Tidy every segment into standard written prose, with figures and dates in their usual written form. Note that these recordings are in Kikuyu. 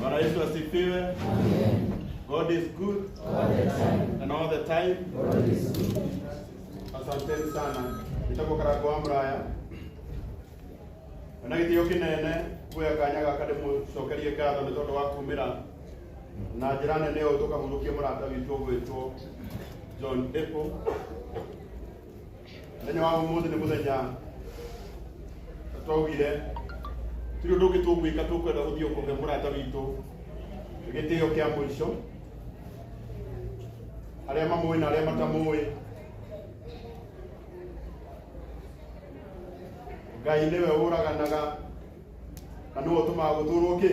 Bwana Yesu asifiwe. Amen. God is good All the time. And all the time. God is good. Asanteni sana. Nitagwo Karango wa Muraya. Na gĩtĩo kĩnene kuoya kanya gaka ndĩmũcokerie ngatho nĩ tondũ wa kumĩra na njĩra nene ũũ tũkahurũkia mũrata witũ ũgwĩtwo John Apple. Mũthenya wa ũmũthĩ nĩ mũthenya twaugire tiri ũndũ ũngĩ tũgwĩka, tũkwenda gũthiĩ kũhe mũrata witũ gĩtĩo kĩa mũico, arĩa mamũĩ na arĩa matamũĩ. Ngai nĩwe ũraganaga na nĩwe ũtũmaga gũtũrwo kĩ,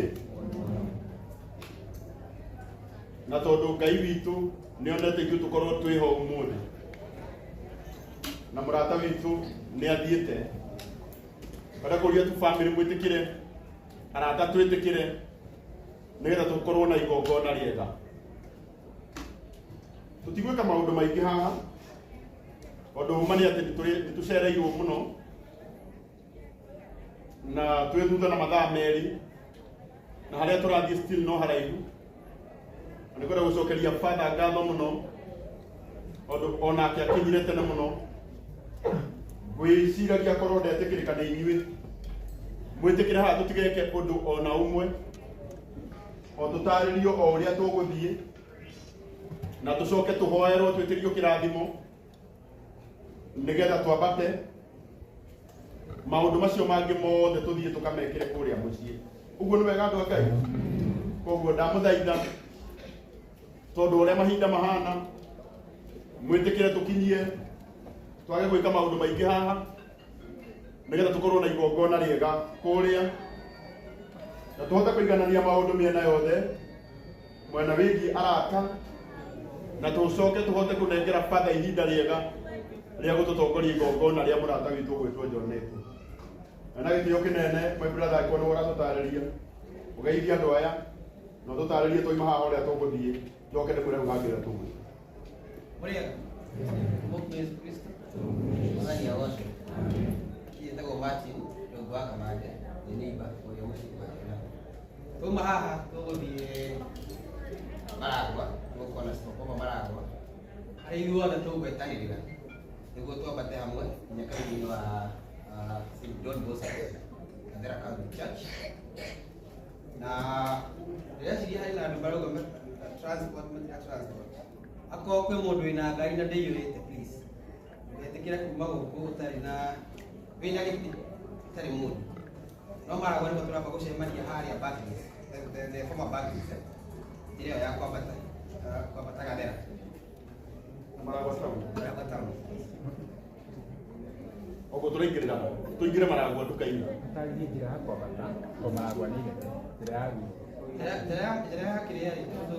na tondũ Ngai witũ nĩ onete ithuĩ tũkorwo twĩho ũmũthĩ na mũrata witũ nĩ athiĩte, kwenda kũria tu family mwĩtĩkĩre, arata twĩtĩkĩre, nĩgetha tũkorwo na igongona rĩega. Tũtigwĩka maũndũ maingĩ haha tondũ ũma nĩ atĩ nĩ tũcereirwo mũno na twĩ thutha na mathaa 2 na harĩa tũrathiĩ still no haraihu. Na nĩ kwenda gũcokeria father ngatho mũno tondũ onake akinyire tene mũno. Ngwĩciragia korwo ndetĩkĩrĩka nĩ inyuĩ, mwĩtĩkĩre haha tũtigeke ũndũ ona ũmwe, o tũtarĩrio o ũrĩa tũgũthiĩ na tũcoke tũhoerwo twĩtĩrio kĩrathimo nĩgetha twambate maũndũ macio mangĩ mothe tũthiĩ tũkamekĩre kũrĩa mũciĩ. Ũguo nĩ wega, andũ a Ngai. Koguo ndamũthaitha, tondũ ũrĩa mahinda mahana, mwĩtĩkĩre tũkinyie, twage gwĩka maũndũ maingĩ haha nĩgetha tũkorwo na igongona rĩega kũrĩa na tũhote kũiganania maũndũ mĩena yothe, mwena wĩgiĩ arata, na tũcoke tũhote kũnengera batha ihinda rĩega rĩa gũtũtongoria igongona rĩa mũrata witũ ũgwĩtwo John Apple. Na gĩtĩo kĩnene, my brother, angĩkorwo nĩwe ũratũtarĩria, ũgeithie andũ aya na ũtũtarĩrie twauma haha ũrĩa tũgũthiĩ, njoke ndĩmwĩre hau hangĩ ũrĩa tũgũthiĩ. Mũrĩega. Mũkũ Yesu Kristo. Mwathani agocwo. Njĩtagwo Martin Ndũngũ wa Kamande, nĩ neighbor ũrĩa mũciĩ wa Jona. Twauma haha tũgũthiĩ Maragwa, tũgũkorwo na stopover Maragwa. Harĩa ithuothe tũgwetanĩrĩra nĩguo twambate hamwe nginya kanitha-inĩ wa St. John Bosco, Gathera Catholic Church. Na ndĩreciria harĩ na andũ marauga transport, matirĩ transport. Akorwo kwĩ mũndũ wĩna ngari na ndĩiyũrĩte, please ndũgetĩkĩre kuma gũkũ ũtarĩ na wĩna gĩtĩ ũtarĩ mũndũ. No Maragwa nĩho tũramba gũcemania harĩa Barclays, the former Barclays, eh? Njĩra ĩyo ya kwambata Gathera. Maragwa town. Maragwa town. Ũguo tũraingĩrĩra tũingĩre Maragwa nduka-inĩ. Atarĩrie njĩra ya kwambata o Maragwa nĩ nene, njĩra ya gwitũ. Njĩra ya kĩrĩa rĩ, tondũ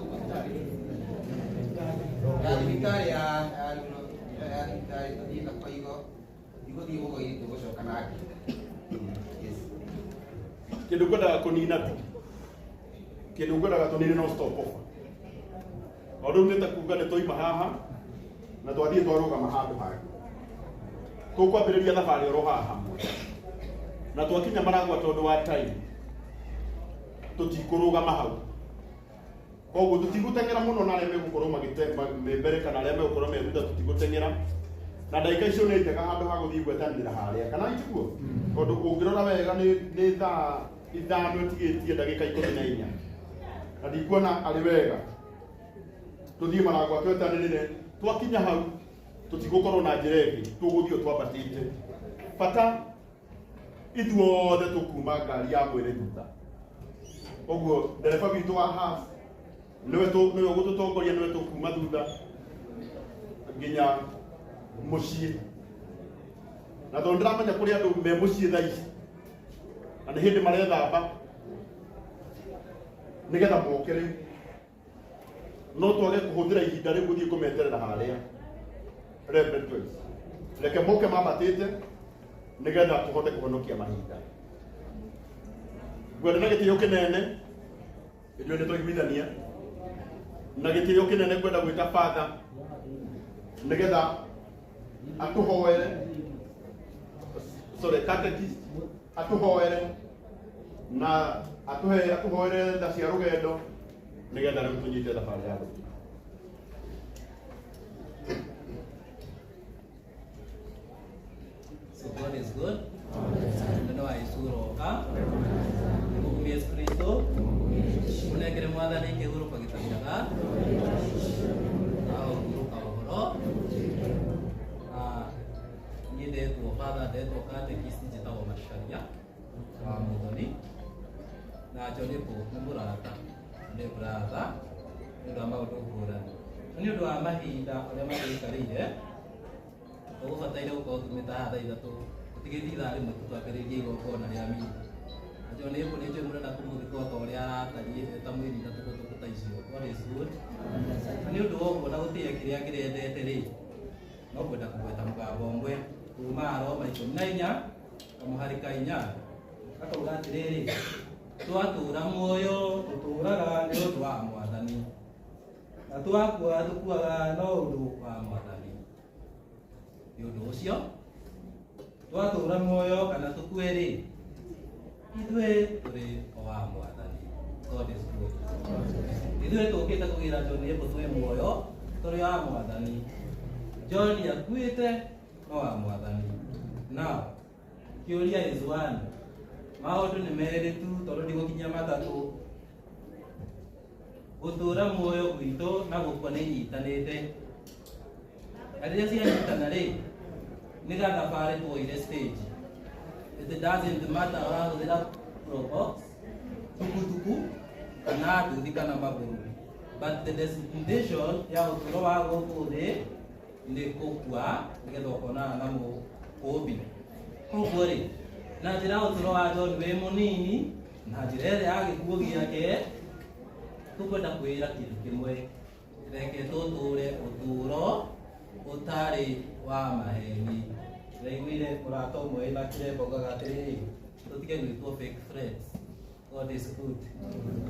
ya thibitarĩ ya Runo, njĩra ya thibitarĩ tũthiĩ na Koigo, tũtigũthiĩ Mũgoi, tũgũcoka na Nginda. Yes. Kĩndũ ngwendaga kũnina tu, kĩndũ ngwendaga tũnine no stop offer. O rĩu nĩ ta kuga nĩ twaima haha na twathiĩ twarũgama handũ hangĩ, tũkwambĩrĩria thabarĩ oro haha hamwe na twakinya Maragwa, tondũ wa time tũtikũrũgama hau. Koguo tũtigũteng'era mũno na arĩa megũkorwo me mbere kana arĩa megũkorwo me thutha, tũtigũteng'era, na ndagĩka icio nĩ njega handũ ha gũthiĩ gwetanĩra harĩa, kana itiguo? Tondũ ũngĩrora wega nĩ thaa 5 ĩtigĩtie ndagĩka 14, na ndikuona arĩ wega tũthiĩ Maragwa twetanĩrĩre. Twakinya hau tũtigũkorwo na njĩra ĩngĩ, tũgũthiĩ o twambatĩte. Bata ithuothe tũkuma ngari ya mwĩrĩ thutha. Ũguo ndereba witũ wa Haas nĩwe ũgũtũtongoria, nĩwe tũkuma thutha nginya mũciĩ. Na tondũ ndĩramenya kũrĩ andũ me mũciĩ thaa ici na nĩ hĩndĩ marethamba nĩgetha moke rĩu, no twage kũhũthĩra ihinda rĩu gũthiĩ kũmeterera harĩa. Reverend Joyce, reke moke mambatĩte nĩgetha tũhote kũhonokia mahinda. Ngwenda na gĩtĩo kĩnene, ithuĩ nĩ twaiguithania, na gĩtĩo kĩnene ngwenda gwĩta father nĩgetha atũhoere, sorry, catechist atũhoere na Atuhe atuhoere tha cia rugendo nigetha riu tunyite thabarĩ ya gũthiĩ. So God is good. Neno wa Yesu roka. Mũkumie Yesu Kristo. Mũnengere mwathani kĩhurũko gĩtathiraga. Na ũhurũka ũhoro. Niĩ ndetwo Father, ndetwo catechist, njĩtagwo Macharia wa Mũthoni. Na John Paul nĩ mũrata, nĩ brother, nĩ ũndũ wa maũndũ ngũrani. Na nĩ ũndũ wa mahinda ũrĩa matũikarĩire, tũgũbataire gũkorwo tumĩte haha thaa ithatũ tũtigĩtie ithaa rĩmwe tu twambĩrĩrie igongona rĩa mitha. Na John Paul nĩ njũĩ mũrenda kũmũthika ta ũrĩa aratariĩ ta mwĩri ithatũ kũhĩtũku ta icio. God is good. Na nĩ ũndũ wa ũguo na gũtĩĩa kĩrĩa kĩrendete rĩ, no kwenda kũgweta mũgambo ũmwe kuma Roma 14 kamũhari ka 4 akauga atĩrĩrĩ, twatũũra muoyo tũtũũraga nĩ ũndũ wa mwathani, na twakua tũkuaga no ũndũ wa mwathani. Nĩ ũndũ ũcio twatũũra muoyo kana tũkue rĩ, ithuĩ tũrĩ o wa mwathani. God is good. Ithuĩ tũkĩte kũgĩra John Apple twĩ muoyo tũrĩ wa mwathani. John akuĩte no wa mwathani. Now kĩũria is one, maũndũ nĩ merĩ tu tondũ ndigũkinyia matatũ. Gũtũũra muoyo gwitũ na gũkua nĩ inyitanĩte. Na rĩrĩa cianyitana rĩ, nĩ gathabarĩ tuoire stage. It doesn't matter ũrahũthĩra probox, tukutuku, kana nduthi kana magũrũ. But the destination ya ũtũũro wa gũkũ thĩ nĩ gũkua nĩgetha ũkonana na mũũmbi. Koguo rĩ, na njĩra ya ũtũũro wa John wĩ mũnini na njĩra ĩrĩa ya gĩkuũ gĩake, tũkwenda kwĩra kĩndũ kĩmwe, reke tũtũũre ũtũũro ũtarĩ wa maheni. Ndaiguire mũrata ũmwe wĩna kĩremba augaga atĩrĩrĩ, tũtige gwĩtwo fake friends. God is good.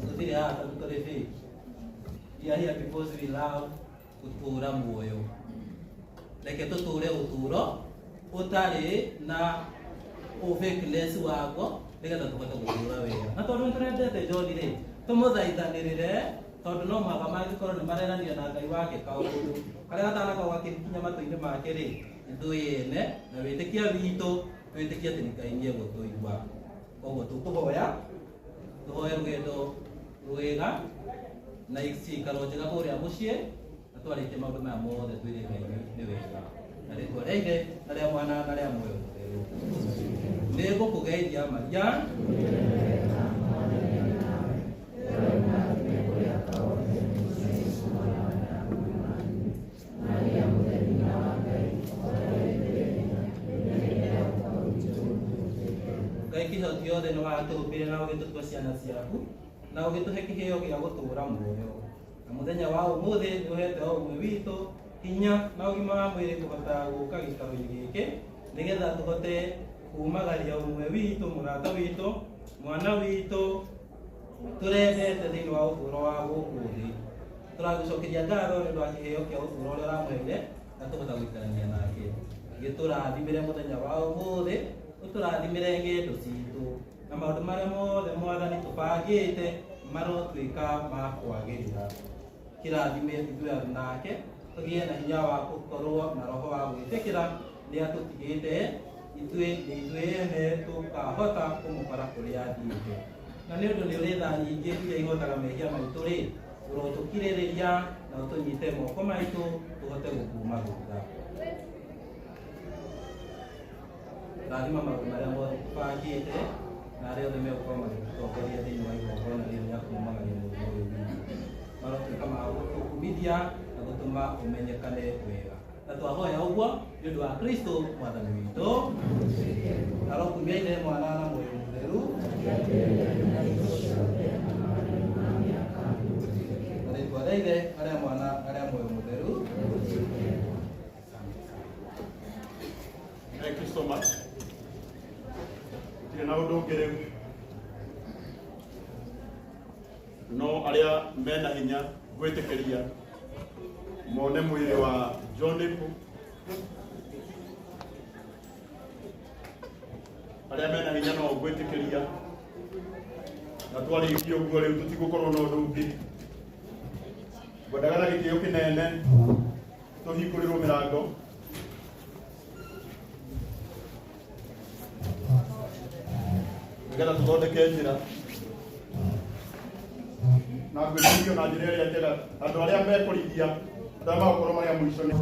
Tũtirĩ haha tondũ tũrĩ fake. We are here because we love gũtũũra muoyo. Reke tũtũũre ũtũũro ũtarĩ na fakeness wago nĩgetha tũhote gũtũũra wega. Na tondũ nĩtũrendete John rĩ, tũmũthaithanĩrĩre tondũ no mũhaka mangĩkorwo nĩ marenania na Ngai wake kaũndũ karĩa gatanakorwo gakĩkinya matũ-inĩ make rĩ, ithuĩ ene na wĩtĩkia witũ twĩtĩkie atĩ Ngai nĩegũtũigua. Koguo tũkũhoya tũhoe rũgendo rwega na cikaro njega kũrĩa mũciĩ, na twarĩkie maũndũ maya mothe twĩre Ngai nĩ wega. Na rĩtwa rĩa Ithe na rĩa Mwana na rĩa Muoyo Mũtheru. Nĩngũkũgeithia Maria, Ngai kĩhoti yothe nĩ watũmbire na ũgĩtũtua ciana ciaku na ũgĩtũhe kĩheo gĩa gũtũũra muoyo. Na mũthenya wa ũmũthĩ nĩ ũhete o ũmwe witũ hinya na ũgima wa mwĩrĩ kũhota gũka gĩikaro-inĩ gĩkĩ nĩgetha tũhote kumagaria ũmwe witũ, mũrata witũ, mwana witũ tũrendete thĩinĩ wa ũtũũro wa gũkũ thĩ. Tũragũcokeria ngatho nĩ ũndũ wa kĩheo kĩa ũtũũro ũrĩa ũramũheire na tũhota gũikarania nake. Gĩtũrathimĩre mũthenya wa ũmũthĩ, ũtũrathimĩre ng'endo citũ na maũndũ marĩa mothe mwathani tũbangĩte marotuĩka ma kwagĩrĩra. Kĩrathime ithuĩ nake tũgĩe na hinya wa gũkorwo na roho wa gwĩtĩkĩra nĩ atũtigĩte ithuĩ nĩ ithuĩ ene tũkahota kũmũkora kũrĩa athiĩte. Na nĩ ũndũ nĩ ũrĩ tha nyingĩ iria ihotaga mehia maitũ rĩ, ũrotũkirĩrĩria na ũtũnyite moko maitũ tũhote gũkuma thutha. Rathima maũndũ marĩa mothe tũbangĩte na arĩa othe megũkorwo magĩtũtongoria thĩinĩ wa igongona rĩrĩ rĩa kumagaria mũndũ ũyũ witũ. Marotuĩka ma gũtũkumithia na gũtũma ũmenyekane wega. Na twahoya ũguo nĩ ũndũ wa Kristo mwathani witũ. Arokumia Ithe, Mwana na Muoyo Mũtheru. Na rĩtwa rĩa Ithe na rĩa Mwana na rĩa Muoyo Mũtheru. Thank you so much. Gũtirĩ na ũndũ ũngĩ rĩu, no arĩa mena hinya gwĩtĩkĩria mone mwĩrĩ wa John Apple, arĩa mena hinya no gwĩtĩkĩria Na twarĩkia ũguo rĩu tũtigũkorwo na ũndũ ũngĩ. Ngwendaga na gĩtĩo kĩnene tũhingũrĩrwo mĩrango. Nĩgetha tũthondeke njĩra. Na ngwĩciria na njĩra ĩrĩa njega andũ arĩa mekũrigia andũ arĩa magũkorwo marĩ a mũico nĩ